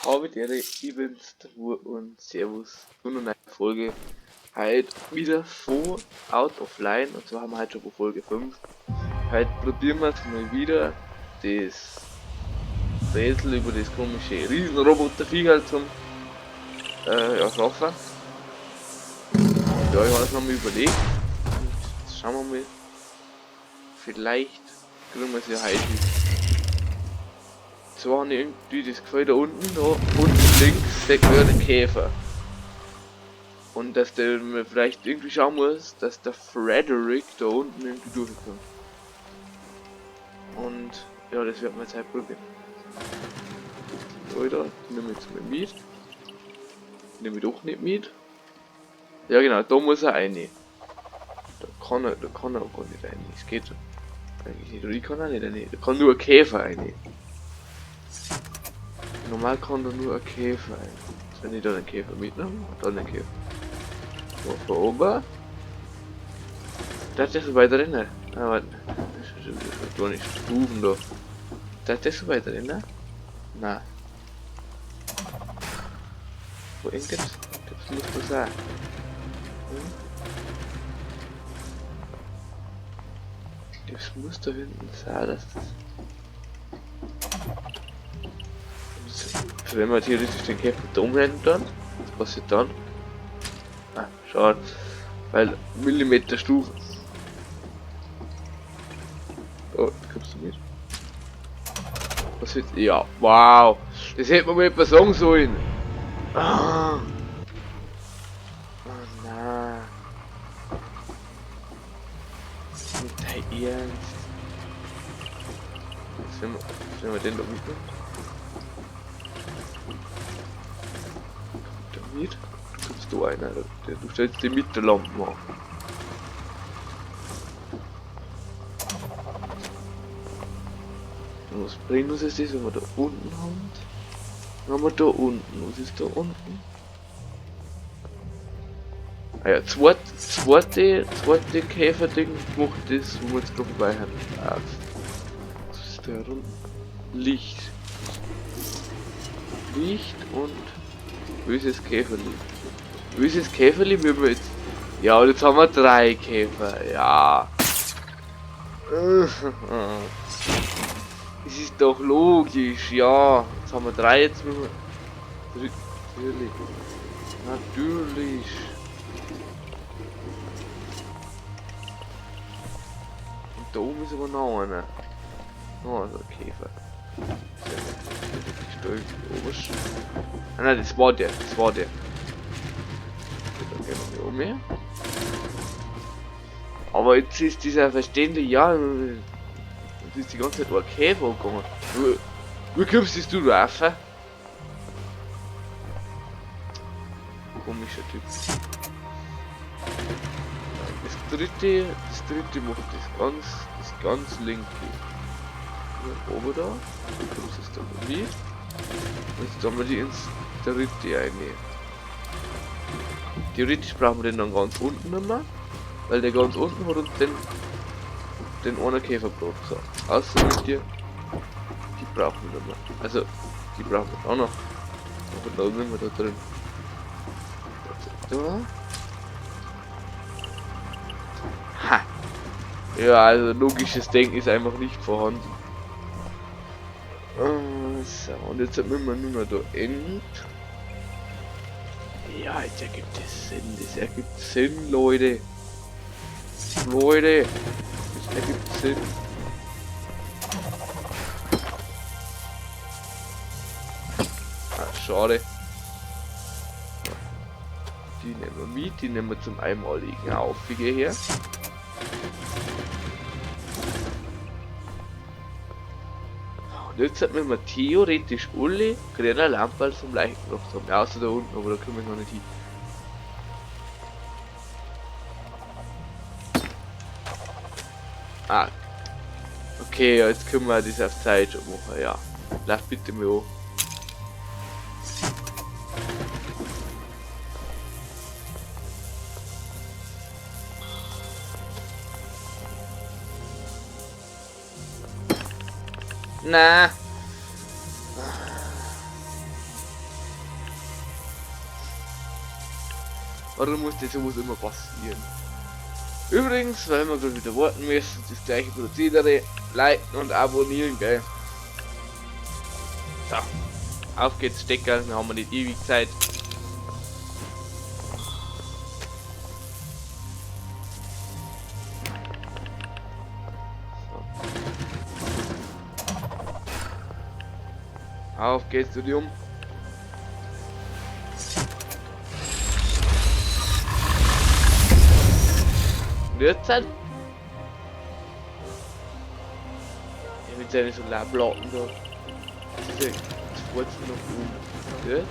Habe die ich bin's, der Ruhe und Servus zu einer neuen Folge. Heute wieder vor Out of Line, und zwar haben wir heute schon bei Folge 5. Heute probieren wir es mal wieder, das Rätsel über das komische Riesenrobotervieh halt zum ja, schaffen. Ja, ich habe es nochmal überlegt. Und jetzt schauen wir mal. Vielleicht kriegen wir es ja heute hin. Zwar habe ich irgendwie das Gefühl, da unten links sieht man ja den Käfer. Und dass der mir vielleicht irgendwie schauen muss, dass der Frederick da unten irgendwie durchkommt. Und ja, das werden wir jetzt halt probieren. Alter, die nehme ich jetzt mal mit. Die nehme ich doch nicht mit. Ja genau, da muss er rein. Da kann er gar nicht rein. Das geht eigentlich nicht. Oder ich kann auch nicht rein. Da kann nur ein Käfer rein. Normal kann da nur ein Käfer rein. Jetzt, wenn ich da den Käfer mitnehme, und dann den Käfer. So, von oben. Das ist so weit drin. Ah, warte. Das ist gar nicht Stufen da. Das ist so weit drin, ne? Nein. Wo irgendwas? Das muss das sein. Hm? Das muss da hinten sein, dass das. Also wenn man theoretisch den Käfer da umrennt dann, was passiert dann? Ah, schade. Weil Millimeter Stufen. Oh, kommst du mit? Was wird? Ja, wow! Das hätte man mir etwas sagen sollen! Ah. Oh nein. Nicht dein Ernst. Jetzt wenn wir den da mitnehmen. Kommt der mit? Du kommst du einer. Du stellst die Mittellampen an. Und was bringt uns jetzt das, wenn wir da unten haben? Dann haben wir da unten. Was ist da unten? Ah ja, zweite Käferding macht das, wo wir jetzt gerade vorbei haben. Ah, was ist da unten? Licht. Licht und böses Käferli. Böses Käferli würden wir jetzt. Ja, und jetzt haben wir 3 Käfer. Ja. Das ist doch logisch, ja. Jetzt haben wir 3, jetzt müssen wir. Natürlich. Natürlich. Und da oben ist aber noch einer. Noch so ein Käfer. Ah nein, das war der. Das war der. Da gehen wir hier oben her. Aber jetzt ist dieser verständlich, ja. Das ist die ganze Zeit ein Käfer gegangen. Wie kommst du rauf? Komischer Typ. Das dritte macht das ganz linke. Hier oben da. Du kommst jetzt da mit. Und jetzt haben wir die ins dritte rein. Theoretisch brauchen wir den dann ganz unten nicht mehr. Weil der ganz unten hat uns den einen Käferbrot. So, außer mit dir, die brauchen wir nicht mehr. Also, die brauchen wir auch noch. Aber da sind wir da drin. Da. Ha! Ja, also logisches Denken ist einfach nicht vorhanden. So, und jetzt müssen wir nur noch da end. Ja, jetzt ergibt es Sinn. Das ergibt Sinn, Leute. Leute. Das ergibt Sinn. Ah, schade. Die nehmen wir mit, die nehmen wir zum einmaligen Aufwiege her. Und jetzt sollten wir theoretisch alle grüne Lampen zum Leichten gebracht haben. Ja, außer da unten, aber da kommen wir noch nicht hin. Ah. Okay, ja, jetzt können wir das auf Zeit schon machen, ja. Lass bitte mal an. Na. Warum muss das sowas immer passieren? Übrigens, weil wir gerade wieder warten müssen, das gleiche Prozedere, liken und abonnieren, gell? So, auf geht's, Stecker, wir haben nicht ewig Zeit. So. Auf geht's, Studium. Jetzt halt. Ja, mit seinen Solarplatten da. Das ist ja das Furzen noch oben. Jetzt?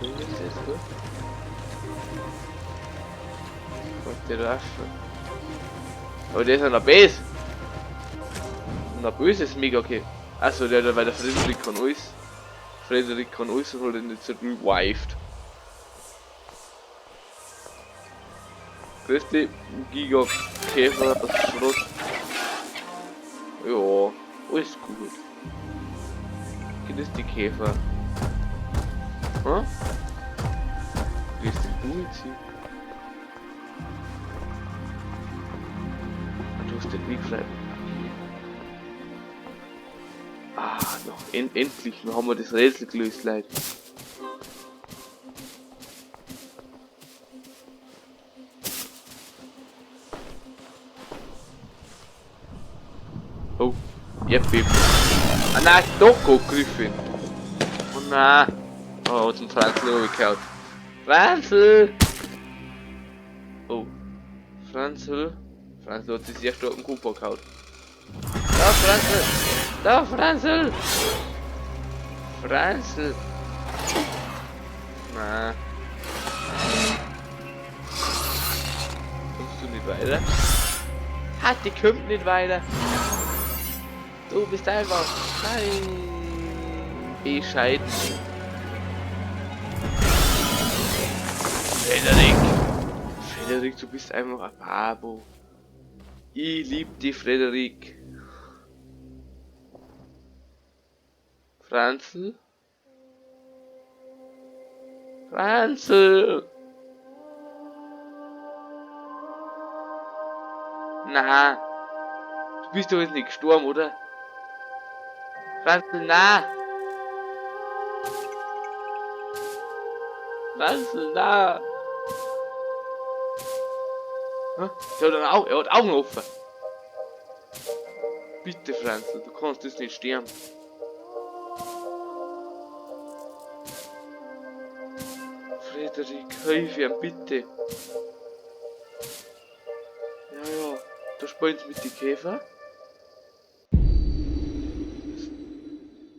So ist das, gut. Gott, der Waffe. Aber der ist ja noch böse. Noch böse ist mega okay. Achso, der hat weil der Frederik kann alles. Frederik kann alles und hat ihn jetzt revived. Grüß dich, Giga Käfer aus Schrott. Ja, alles gut. Grüß dich, Käfer. Hm? Wie ist denn du jetzt hier? Du hast den Weg frei. Okay. Ah, noch endlich haben wir das Rätsel gelöst, Leute. Oh, Erdbeben. Ah nein, doch Griffin. Oh nein. Oh, hat den Franzl runtergehauen. Franzl! Oh. Franzl. Franzl hat sich sehr stark im Kupfer gehauen. Da, Franzl! Da, Franzl! Franzl! Na. Kommst du nicht weiter? Ha, die kommt nicht weiter! Du bist einfach bescheiden. Frederik! Frederik, du bist einfach ein Babo. Ich lieb dich, Frederik. Franzl? Franzl! Na! Du bist doch jetzt nicht gestorben, oder? Franzl, na! Franzl, na! Hm? Er hat Augen offen! Bitte, Franzl, du kannst das nicht sterben. Frederik, hilf ihm, bitte! Ja, ja, da spielen sie mit den Käfer.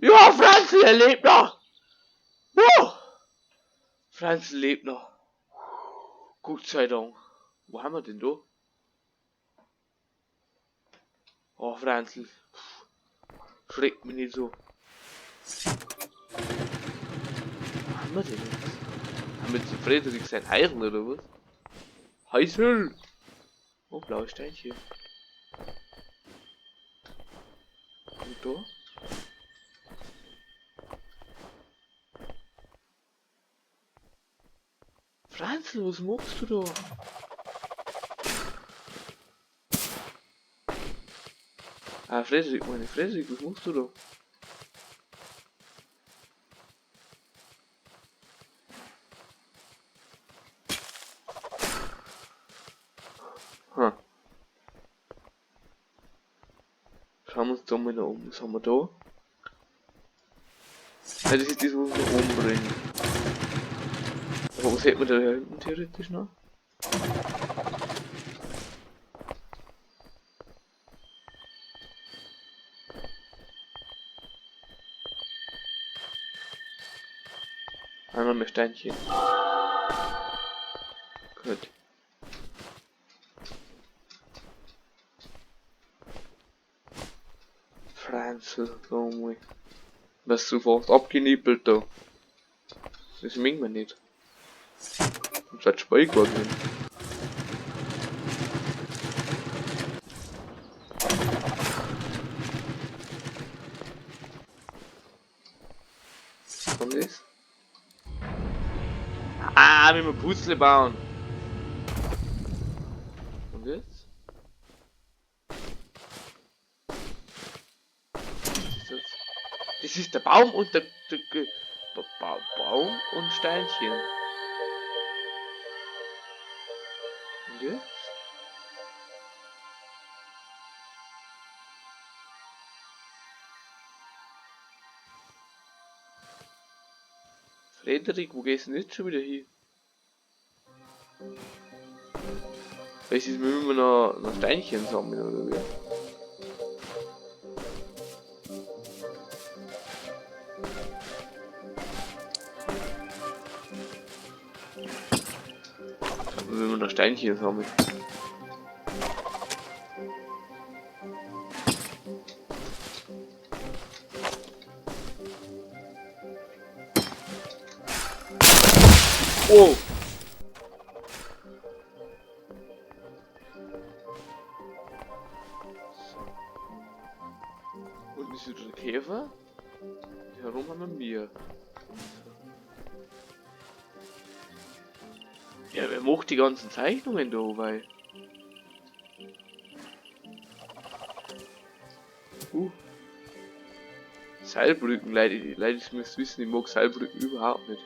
Ja, Franzl, er lebt noch! Franzl lebt noch. Gott sei Dank. Wo haben wir denn da? Oh, Franzl. Schreckt mich nicht so. Wo haben wir denn jetzt? Haben wir jetzt Frederik sein Heisel oder was? Heisel! Oh, blaues Steinchen. Und da? Franzl, was machst du da? Ah, Frederik, meine Frederik, was machst du da? Hm. Schauen wir uns da mal noch um. Was haben wir da? Ja, das ist das, was wir umbringen. Aber was hätten wir da hinten theoretisch noch? Einmal mehr Steinchen. Gut. Franzl, so mal. Was du fast abgenippelt da. Das mögen wir nicht. Und das Spiel geworden. Kommt das? Ah, wir müssen Puzzle bauen. Und jetzt? Was ist das? Das ist der Baum und der Baum und Steinchen. Und jetzt? Frederik, wo gehst du denn jetzt schon wieder hin? Vielleicht ist mir immer noch Steinchen sammeln oder wie? Wenn wir noch Steinchen sammeln. Oh! So. Unten ist wieder der Käfer. Und herum haben wir mir. So. Ja, wer macht die ganzen Zeichnungen da, weil. Seilbrücken, Leute, ich müsst wissen, ich mag Seilbrücken überhaupt nicht.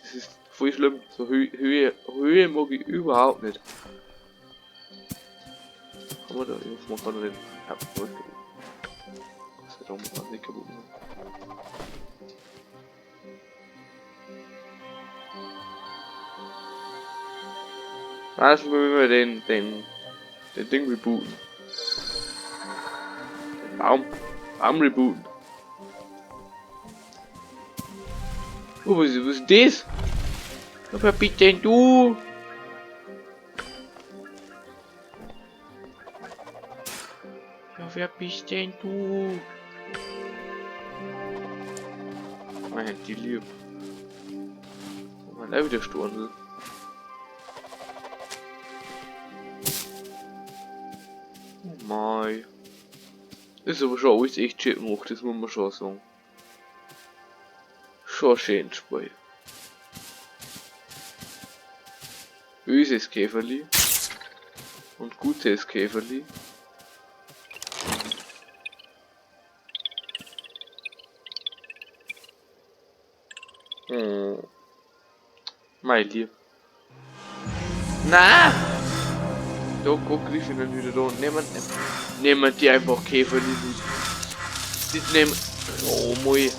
Das ist voll schlimm. So Höhe mag ich überhaupt nicht. Kann man da irgendwas machen? Kann man den kaputt machen? Gott sei Dank, man kann nicht kaputt machen. Also müssen wir den Ding rebooten. Den Baum rebooten. Oh, was ist das? Wer bist denn du? Ja, wer bist denn du? Mein, die lieb. Oh, man, da wieder Sturndl. Oh mein. Ist aber schon alles echt schön gemacht, das muss man schon sagen. Schon schön Spiel. Böses Käferli und gutes Käferli. Oh. Mein Lieb. Na! Da guck ich dann wieder da und nehmen die einfach Käferli mit. Die nehmen. Oh moi.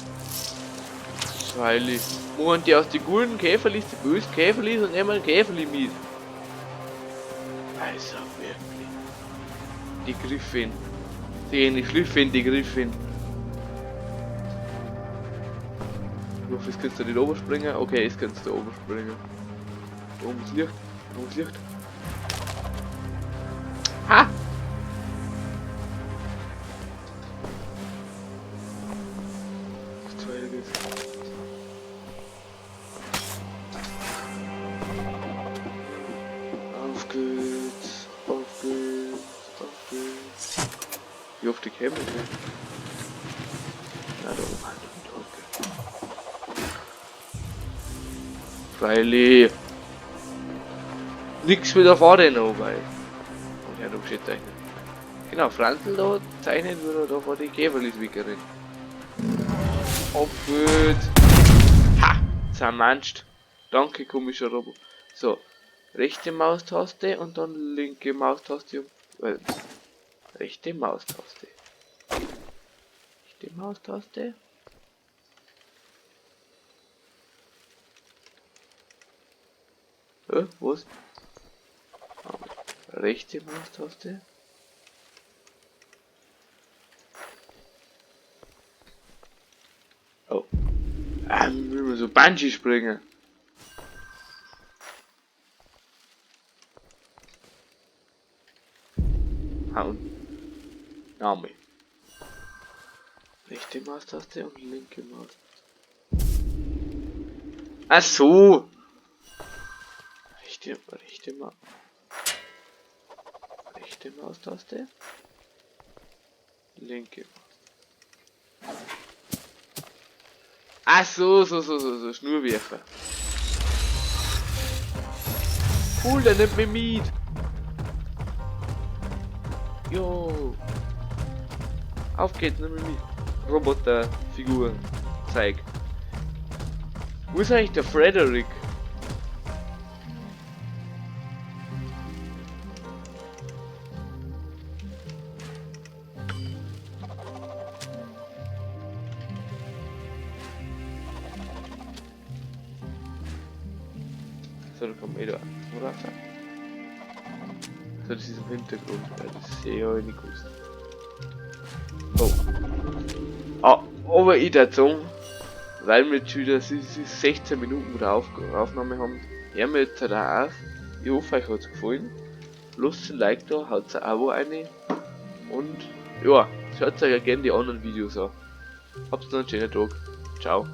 Freilich. Machen die aus den guten Käferlis die bösen Käferlis und nehmen Käferli mit. Also wirklich. Die Griffin. Die Schliffin, die Griffin. Ich hoffe, es kannst du nicht oben springen. Okay, es kannst du oben springen. Da oben ist Licht. Da oben ist Licht. Ha! Das zweite geht's. Auf geht's, auf geht's, auf geht's. Wie oft die kämen denn? Na, da oben halt die Tolke. Freilich. Nix mit der Fahrt noch, weil. Und ja, du steht zeichnen. Genau, Franzl da zeichnet würde da vor die Käferliswickerin. Auf geht's. Ha! Zermanscht. Danke, komischer Robo. So. Rechte Maustaste und dann linke Maustaste. Rechte Maustaste. Rechte Maustaste. Was? Rechte Maustaste. Oh. Ah, wir müssen so Bungee springen. Hauen. Name. Rechte Maustaste und linke Maustaste. Ach so. Rechte Maustaste. Linke Maustaste. Ach so, so, so, so, so, Schnurwerfer. Cool, der nimmt mich mit. Jo. Auf geht's, nimm mich mit. Roboter, Figur, zeig. Wo ist eigentlich der Frederick? So, da kommen wir da, oder? So, das ist im Hintergrund, ja, das sehe ich ja nicht gewusst. Oh. Ah, aber ich würde sagen, weil wir jetzt wieder 16 Minuten wieder Aufnahme haben, hören wir jetzt da auf. Ich hoffe, euch hat's gefallen. Lasst ein Like da, haut ein Abo rein und ja, schaut euch ja gerne die anderen Videos an. Habt noch einen schönen Tag. Ciao.